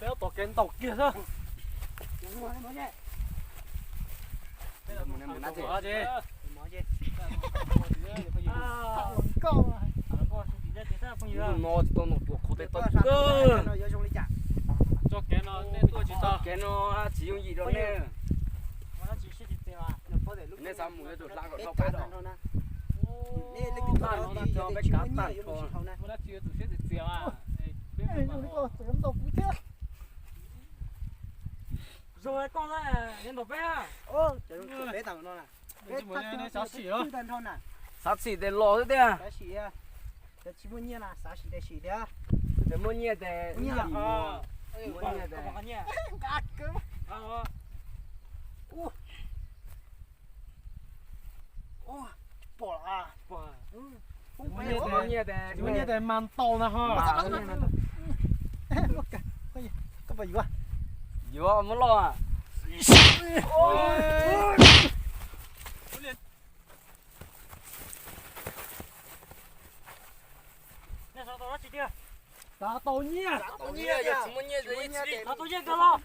Peb tos kev ntaus kiag xwb. No tsis tau ntaus tuam qhuav tes tau kawg. Tso kev no nej tuaj tsis tau. Kev no tsis yooj yim rau nej. Nej xav mus yuav tus hla kom dhau qab no. Peb kav tag nrho. Muaj dab tsi yuav tsum siab txias txias. Zoo koj yuav ntaus peb. Xav txhim tes los xwb tiag. Cov tsis muaj nyiaj na xav sim tes sim tiag. Tes muaj nyiaj tes muaj nyiaj tes. Muaj nyiaj tes mas ntaus na ho. Koj puas yuav? Yuav muab loj. Xav tau nyiaj. Xav tau nyiaj, yog tsis muaj nyiaj, xav tau nyiaj kawg los.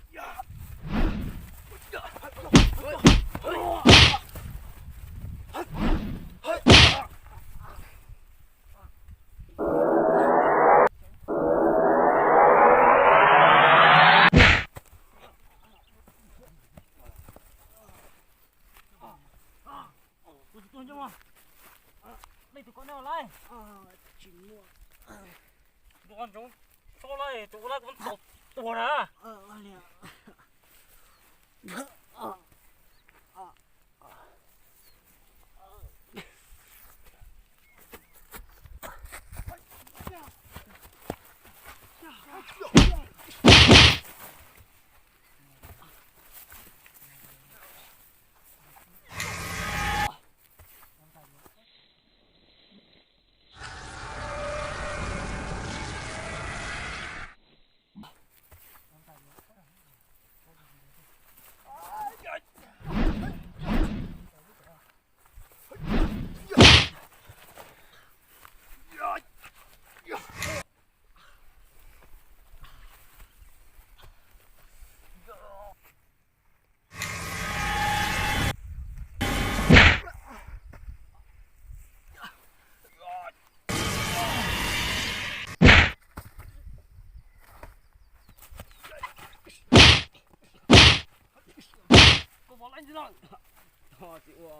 Tus tus ncoo, nej tus ko nej ua laib. Tus ko ntsoov tso laib, tus ua laib kuv txaus tuag na. Koj ua laib ntxiv no. Tsis ua.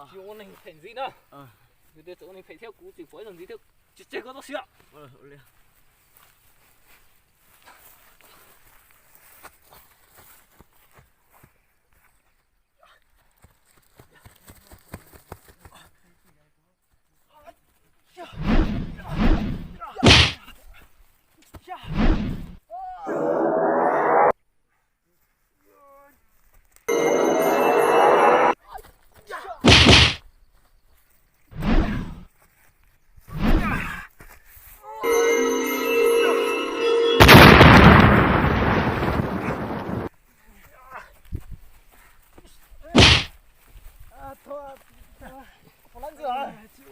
Tsis ua neeg phem ntxiv na. Yog tias txawm ua neeg phem thiab kuv tseem pom ib zaug ntxiv thiab, tsis tseg koj txoj sia.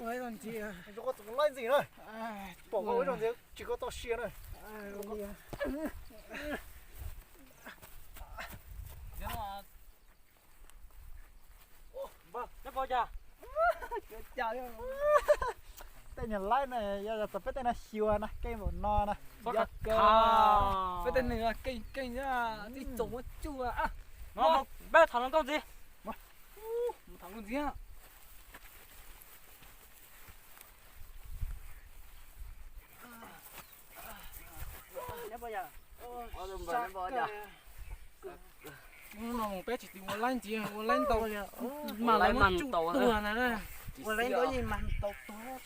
Ua laib ntxiv, ua laib ntxiv na, pom koj ib zaug ntxiv tsis koj txoj sia na. Tej niag laib na, yog txog peb tej no xyuas na, keej npaum no na. Peb tej neeg keej keej tib txoos muab cuj. Peb tham hluas nkauj ntxiv. Tham hluas nkauj ntxiv. Hnub no mus peb tsis tim ua laib ntxiv, ua laib ntau mas lawv muab cuj tuag na. Ua laib ntau yeej mas tau tuag.